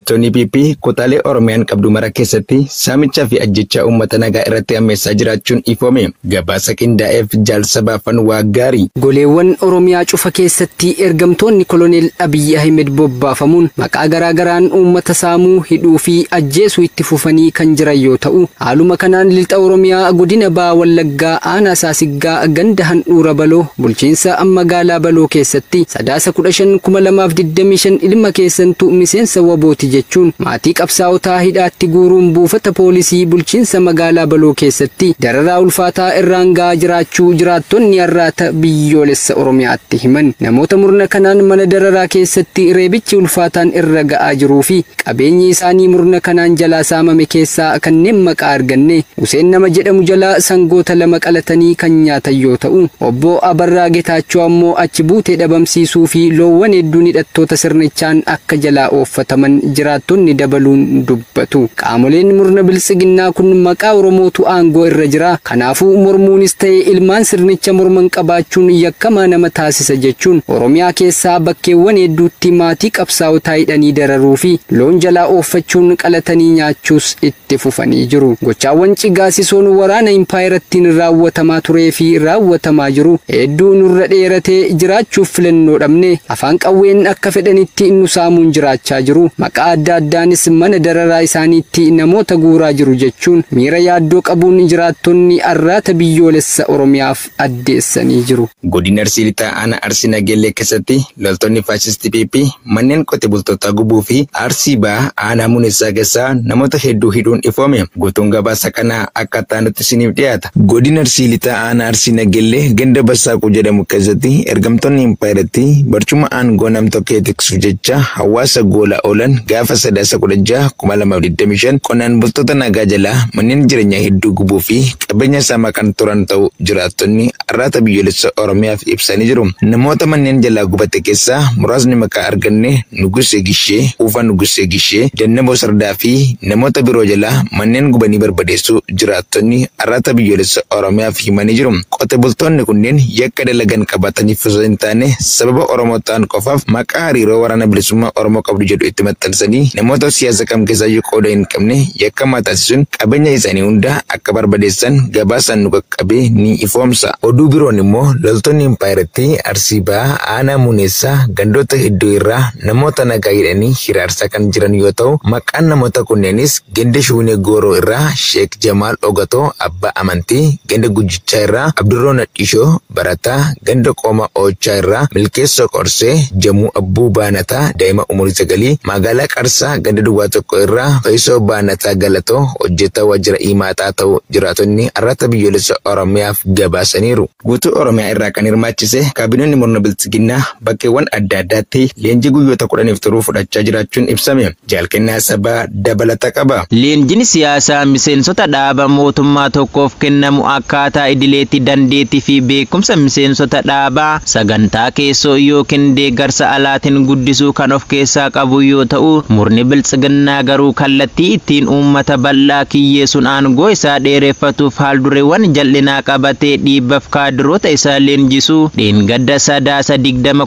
Tony PP kutaalee Oromiyaan qabdu mara keessatti saamichaa fi ajjechaa uummata nagaa irratti hammeessaa jiraachuun ifoome. Gabaasa qindaa'eef jaalsa baafan waa gaarii. Goleewwan Oromiyaa cufa keessatti ergamtoonni koloneel Abiyyi Ahmed bobbaafamuun maqaa garaa garaan uummata saamuu, hidhuu fi ajjeesuu itti fufanii kan jiran yoo ta'u, haaluma kanaan lixa Oromiyaa godina Baha Wallaggaa aanaa Saasiggaa ganda handhuura Baloo bulchiinsa magaalaa Baloo keessatti Sadaasa 15 2025 ilma keessantu miseensa wabooti jechuun maatii qabsaa'otaa hidhaatti guuruun buufata poolisii bulchiinsa magaalaa Baloo keessatti dararaa ulfaataa irraan ga'aa jiraachuu jiraattonni Arraata Biyyoolessa Oromiyaatti himan. Namoota murna kanaan mana dararaa keessatti reebichi ulfaataan irra ga'aa jiruu fi qabeenyi isaanii murna kanaan jalaa saamame keessaa kanneen maqaa arganne Huseen nama jedhamu jalaa sangoota 2 qalatanii kan nyaatan yoo ta'u, obbo Abarraa Getaachoo ammoo achi buutee dhabamsiisuu fi loowwan hedduun hidhattoota sirnichaan akka jalaa ooffataman jiraattonni dabaluun dubbatu. Qaamoleen murna biltsiginnaa kun maqaa Oromootu aangoo irra jira, kanaafuu mormuunis ta'e ilmaan sirnicha morman qabaachuun yakkamaa nama taasisa jechuun Oromiyaa keessaa bakkeewwan hedduutti maatii qabsaa'otaa hidhanii dararuu fi loon jalaa ooffachuun qalatanii nyaachuus itti fufanii jiru. Gochaawwan cigaasisoon waraana impaayerattiin raawwatamaa turee fi raawwatamaa jiru hedduu nurra dheeratee jiraachuuf filannoo dhabne afaan qawween akka fedhanitti nu saamuun jiraachaa jiru. Maqaa adda addaanis mana dararaa isaaniitti namoota guuraa jiru jechuun miira yaaddoo qabuun jiraattonni Arraata Biyyoolessa Oromiyaaf addeessanii jiru. Godina Arsii Lixaa aanaa Arsii Nageellee keessatti loltoonni faashistii PP manneen qote bultootaa gubuu fi Arsii Bahaa aanaa Muneessaa keessaa namoota hedduu hidhuun ifoome. Guutuun gabaasa kanaa akka taanutti isiniif dhiyaata. Godina Arsii Lixaa aanaa Arsii Nageellee ganda Bassaaquu jedhamu keessatti ergamtoonni impaayeratti barcuma aangoo nam-tokkee tiksuuf jecha hawaasa goolaa oolan gaafa Sadaasa 16 2025 qonnaan bultoota nagaa jalaa manneen jireenyaa hedduu gubuu fi qabeenya saamaa kan turan ta'uu jiraattonni Arraata Biyyoolessa Oromiyaaf ibsanii jiru. Namoota manneen jalaa gubate keessaa muraasni maqaa arganne Nugusee Gishee, Uufaa Nugusee Gishee, Dannaboo Sardaa fi namoota biroo jalaa manneen gubanii barbadeessuu jiraattonni Arraata Biyyoolessa Oromiyaaf himanii jiru. Qote bultoonni kunneen yakka dalagan qabataniif osoo hin taane sababa Oromoo ta'an qofaaf maqaa hariiroo waraana bilisummaa Oromoo qabdu jedhu itti maxxansanii namoota siyaasa kam keessaayyuu qooda hin qabne yakkamaa taasisuun qabeenya isaanii hunda akka barbadeessan gabaasaan nu qaqqabee ni ifoomsa. Oduu biroon immoo loltoonni impaayeratti Arsii Bahaa aanaa Muneessaa gandoota hedduu irraa namoota nagaa hidhanii hiraarsaa kan jiran yoo ta'u, maqaan namoota kunneenis ganda Shuunee Gooroo irraa Sheek Jamaal Ogatoo abbaa amantii, ganda Gujjichaa irraa Abdurroo Nadhishoo barataa, ganda Qooma Oochaa irraa Milkeessoo Qorsee, Jamuu Abbuu Baanataa daa'ima umurii 9, magaalaa Qarsaa ganda Duwwaa 1 irraa Fayyisoo Baanataa Galatoo hojjetaa waajjira Imaaxaa ta'uu jiraatonni Arraata Biyyoolessa Oromiyaaf gabaasaniiru. Guutuu Oromiyaa irraa kan hirmaachise kaabinoonni murna biltsiginnaa bakkeewwan adda addaatti leenjii guyyoota 10f turuu fudhachaa jiraachuun ibsame. Jaalkennaa sabaa dabalata qaba. Leenjiin siyaasaa miseensota dhaaba mootummaa tokkoof kennamu akkaataa idileetti dandeettii fi beekumsa miseensota dhaabaa sagantaa keessoo yookiin deeggarsa alaatiin guddisuu kan of keessaa qabu yoo ta'u, murni biltsiginnaa garuu kallattii ittiin uummata bal'aa kiyyeessuun aangoo isaa dheereffatuuf haaldureewwan jal'inaa qabatee dhiibbaaf kaadiroota isaa leenjisuu dheengadda Sadaasa 20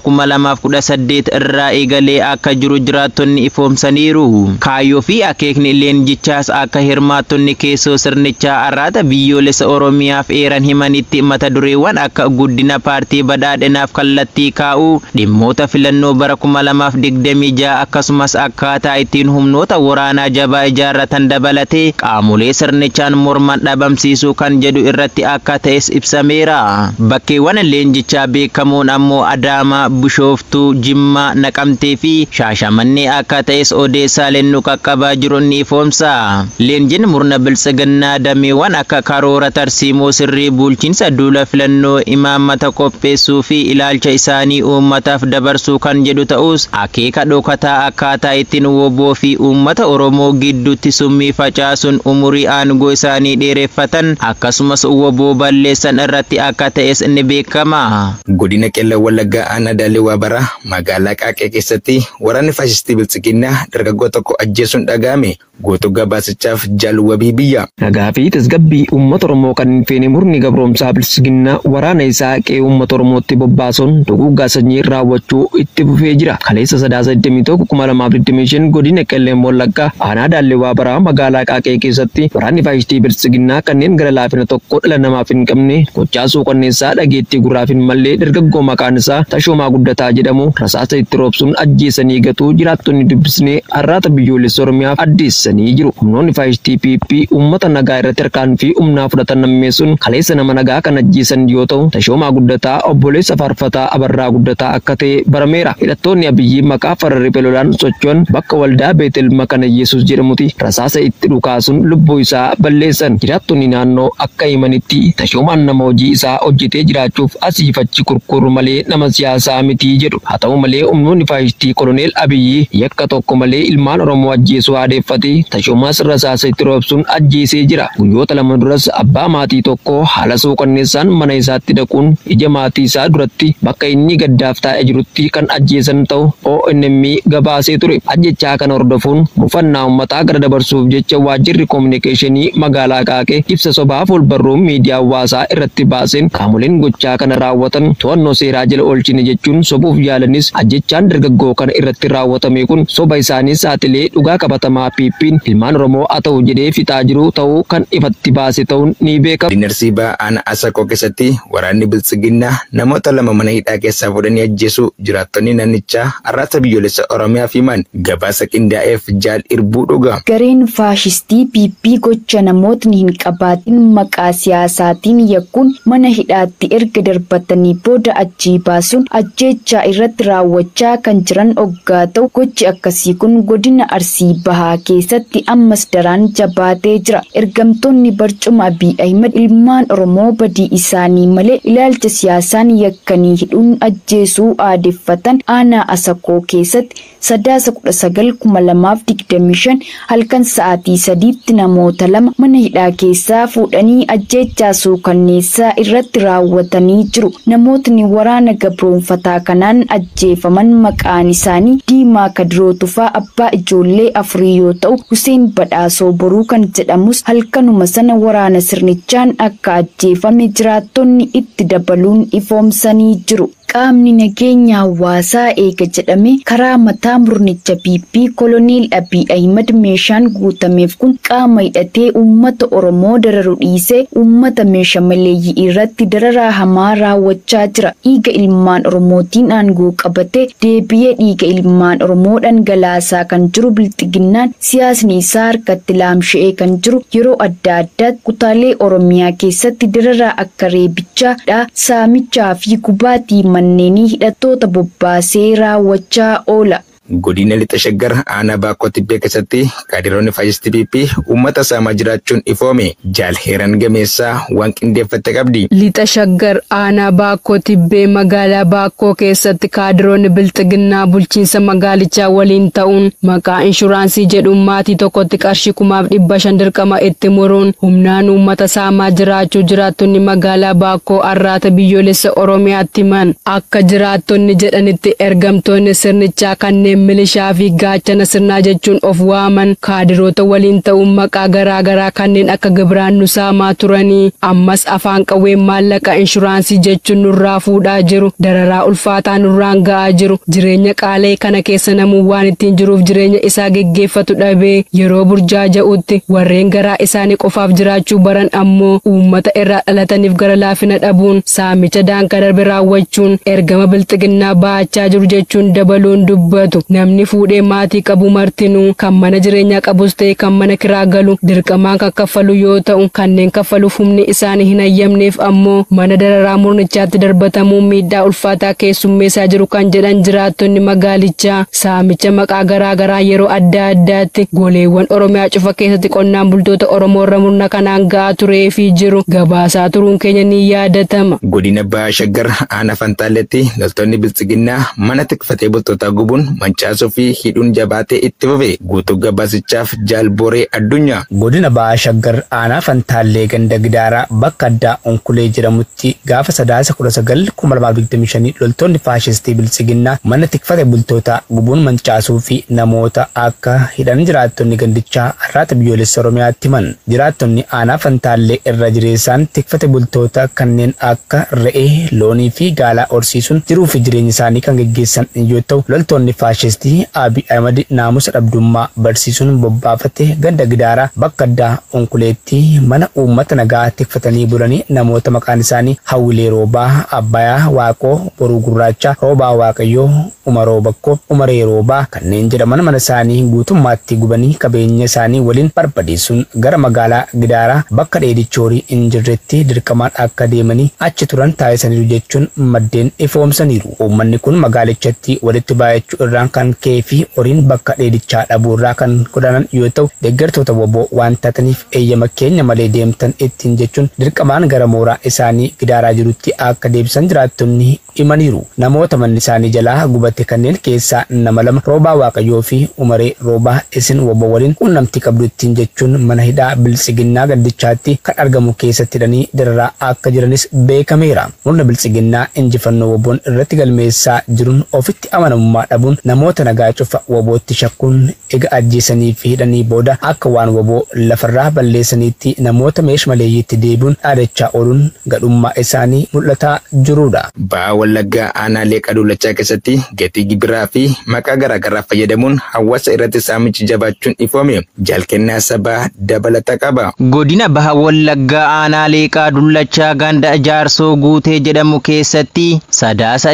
2018 irraa eegalee akka jiru jiraattonni ifoomsaniiru. Kaayyoo fi akeekni leenjichaas akka hirmaattonni keessoo sirnichaa Arraata Biyyoolessa Oromiyaaf eeran himanitti mata dureewwan akka guddina paartii badhaadhinaaf kallattii kaa'uu, dhimmoota filannoo bara 2026 akkasumas akkaataa ittiin humnoota waraanaa jabaa ijaarratan dabalatee qaamolee sirnichaan morman dhabamsiisuu kan jedhu irratti akka ta'es ibsameera. Bakkeewwan leenjichaa beekamoon ammoo Adaamaa, Bishooftuu, Jimmaa, Naqamtee fi Shaashamannee akka ta'es odeessaaleen nu qaqqabaa jiru ni ifoomsa. Leenjiin murna biltsiginnaa dameewwan akka karoora tarsiimoo sirrii bulchiinsa duula filannoo imaammata qopheessuu fi ilaalcha isaanii uummataaf dabarsuu kan jedhu ta'us akeeka dhokataa akkaataa ittiin woboo fi uummata Oromoo gidduutti summii facaasuun umurii aangoo isaanii dheereffatan akkasumas woboo balleessan irratti akka ta'es ni beekama. Godina Qellem Wallaggaa aanaa Daalee Waabaraa magaalaa Qaaqee keessatti waraanni faashistii biltsiginnaa dargaggoo tokko ajjeesuun dhaga'ame. Guutuu gabaasichaaf Jaalwabii biyya. Nagaa fi tasgabbii uummata Oromoo kan hin feene murni gabroomsaa bilisiginnaa waraana isaa qe'ee uummata Oromootti bobbaasuun duguuggaa sanyii raawwachuu itti fufee jira. Kaleessa Sadaasa 21 2025 godina Qellem Wallaggaa aanaa Daallee Baraa magaalaa Qaaqee keessatti waraanni faashistii bilisiginnaa kanneen gara laafina tokko dhala namaaf hin qabne gochaa suukanneessaa dhageettii gurraaf hin mallee dargaggoo maqaan isaa Tashoomaa Guddataa jedhamu rasaasa itti roobsuun ajjeesanii gatuu jiraattonni dubbisnee har'aata biyyoolessa Oromiyaaf addeessanii jiru. Humnoonni faashistii PP uummata nagaa irratti tarkaanfii humnaa fudhatan nammeessuun kaleessa nama nagaa kan ajjeesan yoo ta'u, Tashoomaa Guddataa obboleessa Faarfataa Abarraa Guddataa akka ta'e barameera. Hidhattoonni Abiyyi maqaa farra riphee lolaan socho'an bakka waldaa Beetel Makana Yesuus jedhamutti rasaasa itti dhukaasuun lubbuu isaa balleessan. Jiraattonni naannoo akka himanitti Tashoomaan nama hojii isaa hojjetee jiraachuuf asiif achi kurkuru malee nama siyaasaa miti jedhu. Haa ta'u malee humnoonni faashistii Koloneel Abiyyi yakka tokko malee ilmaan Oromoo ajjeesuu aadeeffate Tashoomaas rasaasa itti roobsuun ajjeesee jira. Guyyoota lama duras abbaa maatii tokko haala suukanneessaan mana isaatti dhaquun ija maatii isaa duratti bakka inni gaddaaf taa'ee jirutti kan ajjeesan ta'u ONM gabaasee ture. Ajjechaa kana hordofuun mufannaa uummataa gara dabarsuuf jecha waajjirri koominikeeshinii magaalaa Qaaqee ibsa sobaa fuulbarruun miidiyaa hawaasaa irratti baaseen qaamoleen gochaa kana raawwatan to'annoo seeraa jala oolchine jechuun sobuuf yaalanis ajjechaan dargaggoo kana irratti raawwatame kun soba isaanii saaxilee dhugaa qabatamaa PP'n ilmaan Oromoo haa ta'u jedhee fixaa jiru ta'uu kan ifatti baase ta'uun ni beekama. Godina Arsii Bahaa aanaa Asakoo keessatti waraanni bilisiginnaa namoota lama mana hidhaa keessaa fuudhanii ajjeesuu jiraattonni naannichaa har'aata biyyoolessa Oromiyaaf himan. Gabaasa qindaa'eef Jaal Irbuu dhuga. Gareen faashistii PP gocha namootni hin qabaatin maqaa siyaasaatiin yakkuun mana hidhaatti erga darbatanii booda achii baasuun ajjeechaa irratti raawwachaa kan jiran oggaa ta'u, gochi akkasii kun godina Arsii Bahaa keessatti ammas daraan jabaatee jira. Ergamtoonni barcuma Abiy Ahimad ilmaan Oromoo badii isaanii malee ilaalcha siyaasaan yakkanii hidhuun ajjeesuu aadeffatan aanaa Asakoo keessatti Sadaasa 19 2025 halkan sa'aatii 3tti namoota lama mana hidhaa keessaa fuudhanii ajjeechaa suukanneessaa irratti raawwatanii jiru. Namootni waraana gabroonfataa kanaan ajjeefaman maqaan isaanii Diimaa Kadiroo Tufaa abbaa ijoollee 4 yoo ta'u, Huseen Badhaasoo Boruu kan jedhamus halkanuma sana waraana sirnichaan akka ajjeefame jiraattonni itti dabaluun ifoomsanii jiru. Qaamni nageenya hawaasaa eega jedhame karaa mataa murnicha PP Koloneel Abiy Ahimad meeshaan guutameef kun qaama hidhatee uummata Oromoo dararu dhiisee uummata meeshaa maleeyyii irratti dararaa hamaa raawwachaa jira. Dhiiga ilmaan Oromootiin aangoo qabatee deebi'ee dhiiga ilmaan Oromoo dhangalaasaa kan jiru bilxiginnaan siyaasni isaa harkatti laamsha'ee kan jiru yeroo adda addaatti kutaalee Oromiyaa keessatti dararaa akka reebichaa, saamichaa fi gubaatii manneenii hidhattoota bobbaasee raawwachaa oola. Godina Lixa Shaggar aanaa Baakkoo Tibbee keessatti kaadiroonni faashistii PP uummata saamaa jiraachuun ifoome. Jaal Heeran Gameessaa waan qindeeffatte qabdi. Lixa Shaggar aanaa Baakkoo Tibbee magaalaa Baakkoo keessatti kaadiroonni bilxiginnaa bulchiinsa magaalichaa waliin ta'uun maqaa inshuraansii jedhuun maatii tokkotti qarshii 1500 dirqama itti muruun humnaan uummata saamaa jiraachuu jiraattonni magaalaa Baakkoo arraata biyyoolessa Oromiyaatti himan. Akka jiraattonni jedhanitti ergamtoonni sirnichaa kanneen milishaa fi gaachana sirnaa jechuun of waaman kaadiroota waliin ta'uun maqaa garaa garaa kanneen akka gibiraan nu saamaa turanii ammas afaan qawween maallaqa inshuraansii jechuun nurraa fuudhaa jiru, dararaa ulfaataa nurraan ga'aa jiru, jireenya qaalee kana keessa namuu waan ittiin jiruuf jireenya isaa geggeeffatu dhabee yeroo burjaaja'utti warreen garaa isaanii qofaaf jiraachuu baran ammoo uummata irraa dhalataniif gara laafina dhabuun saamicha daangaa darbe raawwachuun ergama bilxiginnaa baachaa jiru jechuun dabaluun dubbatu. Namni fuudhee maatii qabu martinuu kan mana jireenyaa qabus ta'e kan mana kiraa galu dirqamaan kan kaffalu yoo ta'u, kanneen kaffaluuf humni isaanii hin hayyamneef ammoo mana dararaa murnichaatti darbatamuun miidhaa ulfaataa keessummeessaa jiru kan jedhan jiraattonni magaalichaa saamicha maqaa garaa garaa yeroo adda addaatti goleewwan Oromiyaa cufa keessatti qonnaan bultoota Oromoo irra murna kanaan ga'aa turee fi jiru gabaasaa turuun keenya ni yaadatama. Godina Bahaa Shaggar aanaa Fantaalletti loltoonni bilxiginnaa mana tikfatee bultootaa gubuun Mancaasuu fi hidhuun jabaatee itti fufe. Guutuu gabaasichaaf Jaalboree Addunyaa. Godina Ba'aa Shaggar aanaa Fantaallee ganda Gidaaraa bakka addaa Onkulee jedhamutti gaafa Sadaasa 19 2025 loltoonni faashistii Biltsiginnaa mana tikfate bultoota gubuun mancaasuu fi namoota akka hidhan jiraattonni gandichaa Arraata Biyyoolessa Oromiyaatti himan. Jiraattonni aanaa Fantaallee irra jireessaan tikfate bultoota kanneen akka re'ee, loonii fi gaalaa horsiisuun jiruu fi jireenya isaanii kan geggeessan yoo ta'u, loltoonni faashistii Abiy Ahmed naamusa dhabdummaa barsiisuun bobbaafate ganda Gidaaraa bakka addaa Onkuleetti mana uummata nagaa tikfatanii bulanii namoota maqaan isaanii Hawwilee Roobaa, Abbayaa Waaqoo, Boruu Gurraacha, Roobaa Waaqayyoo, Umaroo Bakkoo, Umaree Roobaa kanneen jedhaman mana isaanii guutummaatti gubanii qabeenya isaanii waliin barbadeessuun gara magaalaa Gidaaraa bakka dheedichi horii hin jirretti dirqamaan akka deemanii achi turan taasisaniiru jechuun maddeen ifoomsaniiru. Uummanni kun magaalichatti walitti baay'achuu irraan kan ka'ee fi horiin bakka dheedichaa dhabuu irraa kan godaanan yoo ta'u, deeggartoota WBO waan taataniif eeyyama keenya malee deemtan ittiin jechuun dirqamaan gara mooraa isaanii Gidaaraa jirutti akka deebisan jiraattonni himaniiru. Namoota manni isaanii jalaa gubate kanneen keessaa nama lama, Roobaa Waaqayyoo fi Umaree Roobaa, isin WBO waliin quunnamtii qabdu ittiin jechuun mana hidhaa Biltsiginnaa gandichaatti kan argamu keessatti hidhanii dararaa akka jiranis beekameera. Murna Biltsiginnaa injifannoo WBOn irratti galmeessaa jiruun ofitti amanamummaa dhabuun namoota nagaa cufa WBOtti shakkuun ega ajjeesanii fi hidhanii booda akka waan WBO lafarraa balleessaniitti namoota meeshaa maleeyyiitti deebi'uun dhaadachaa ooluun gadhummaa isaanii mul'ataa jirudha. Ba'aa Wallaggaa aanaa Leeqaa Dullachaa keessatti gatii gibiraa fi maqaa garaagaraa fayyadamuun hawaasa irratti saamichi jabaachuun ifoome. Jaalkennaa sabaa dabalata qaba. Godina Baha Wallaggaa aanaa Leeqaa Dullachaa ganda Jaarsoo Guutee jedhamu keessatti Sadaasa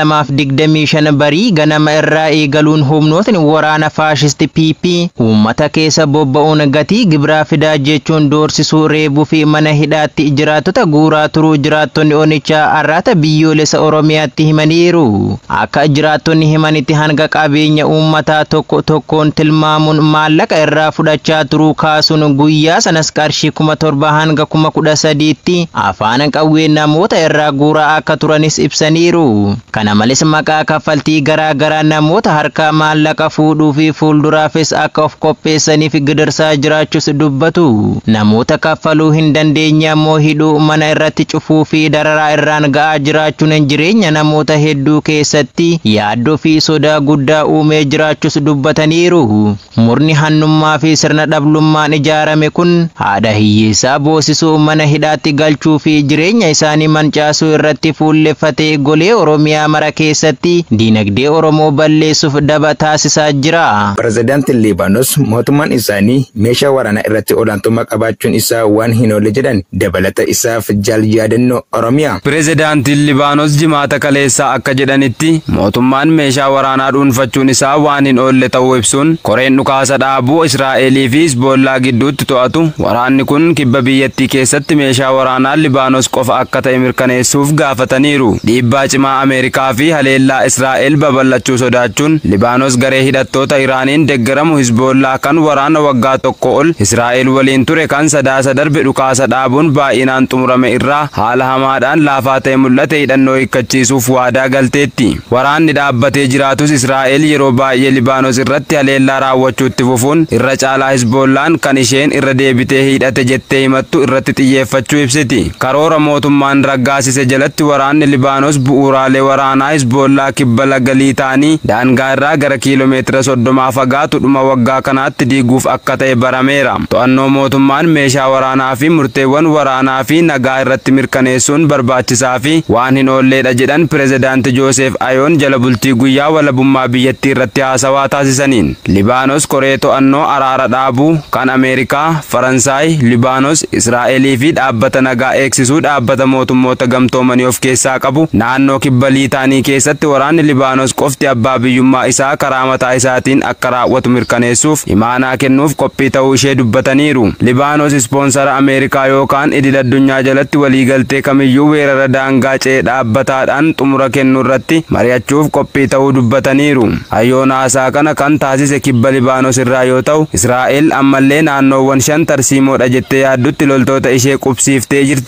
20,2025 barii ganama irraa eegaluun humnootni waraana faashisti PP uummata keessa bobba'uun gatii gibiraa fidaa jechuun doorsisuu, reebuu fi mana hidhaatti jiraattota guuraa turuu jiraattonni onichaa Arraata Biyyoolessa Oromiyaatti himaniiru. Akka jiraattonni himanitti hanga qabeenya uummataa tokko tokkoon tilmaamuun maallaqa irraa fudhachaa turuu kaasuun guyyaa sanas qarshii 7,000 hanga 13,000tti afaan qawwee namoota irraa guuraa akka turanis ibsaniiru. Kana malees maqaa kaffaltii garaa garaa namoota harkaa maallaqa fuudhuu fi fuulduraafis akka of qopheessaniif gidirsaa jiraachuus dubbatu. Namoota kaffaluu hin dandeenye ammoo hidhuu, mana irratti cufuu fi dararaa irraan ga'aa jiraachuun jireenya namoota hedduu keessatti yaaddoo fi sodaa guddaa uumee jiraachuus dubbataniiru. Murni hannummaa fi sirna dhablummaan ijaarame kun haadha hiyyeessaa boosisuu, mana hidhaatti galchuu fi jireenya isaanii mancaasuu irratti fuulleffatee golee Oromiyaa mara keessatti diinagdee Oromoo balleessuuf daba taasisaa jira. Pireezidaantiin Liibaanos mootummaan isaanii meeshaa waraanaa irratti olaantummaa qabaachuun isaa waan hin oolle jedhan. Dabalata isaaf Jaal Yaadannoo Oromiyaa. Pireezidaantiin Libaanos jimaata kaleessaa akka jedhanitti mootummaan meeshaa waraanaa dhuunfachuun isaa waan hin oolle ta'uu ibsuun koreen dhukaasa dhaabuu Israa'elii fi Hizboollaa gidduutti to'atu waraanni kun kibba biyyattii keessatti meeshaa waraanaa Libaanos qofa akka ta'e mirkaneessuuf gaafataniiru. Dhiibbaa cimaa Ameerikaa fi haleellaa Israa'el babal'achuu sodaachuun Libaanos garee hidhattoota Iraaniin deeggaramu Hizboollaa kan waraana waggaa tokko ol Israa'el waliin ture kan Sadaasa darbe dhukaasa dhaabuun baay'inaan xumurame irraa haala hamaadhaan laafaa ta'e mul'ate hidhannoo hiikkachiisuuf waadaa galteetti. Waraanni dhaabbatee jiraatus Israa'el yeroo baay'ee Libaanos irratti haleellaa raawwachuutti fufuun irra caalaa Hizboollaan kan isheen irra deebitee hidhate jettee himattu irratti xiyyeeffachuu ibsiti. Karoora mootummaan raggaasise jalatti waraanni Libaanos bu'uuraalee waraanaa Hizboollaa kibba laga Liitaanii daangaa irraa gara kiiloomeetira 30 fagaatu dhuma waggaa kanaatti diiguuf akka ta'e barameera. To'annoo mootummaan meeshaa waraanaa fi murteewwan waraanaa fi nagaa irratti mirkaneessuun barbaachisaa fi waan hin oolleedha jedhan Pireezidaanti Jooseef Ayoon jala bultii guyyaa walabummaa biyyattii irratti haasawaa taasisaniin. Libaanos koree to'annoo araara dhaabuu kan Ameerikaa, Faransaay, Libaanos, Israa'elii fi dhaabbata nagaa eegsisuu dhaabbata mootummoota gamtoomanii of keessaa qabu naannoo kibba Liitaanii keessatti waraanni Libaanos qofti abbaa biyyummaa isaa karaa mataa isaatiin akka raawwatu mirkaneessuuf imaanaa kennuuf qophii ta'uu ishee dubbataniiru. Libaanos ispoonsara Ameerikaa yookaan idil addunyaa jalatti waliigaltee kamiyyuu weerara daangaa ce'ee dhaabbataadhaan xumura kennuu irratti mari'achuuf qophii ta'uu dubbataniiru. Hayyoon haasaa kana kan taasise kibba Libaanos irraa yoo ta'u, Israa'el ammallee naannoowwan 5 tarsiimoodha jettee yaaddutti loltoota ishee qubsiiftee jirti.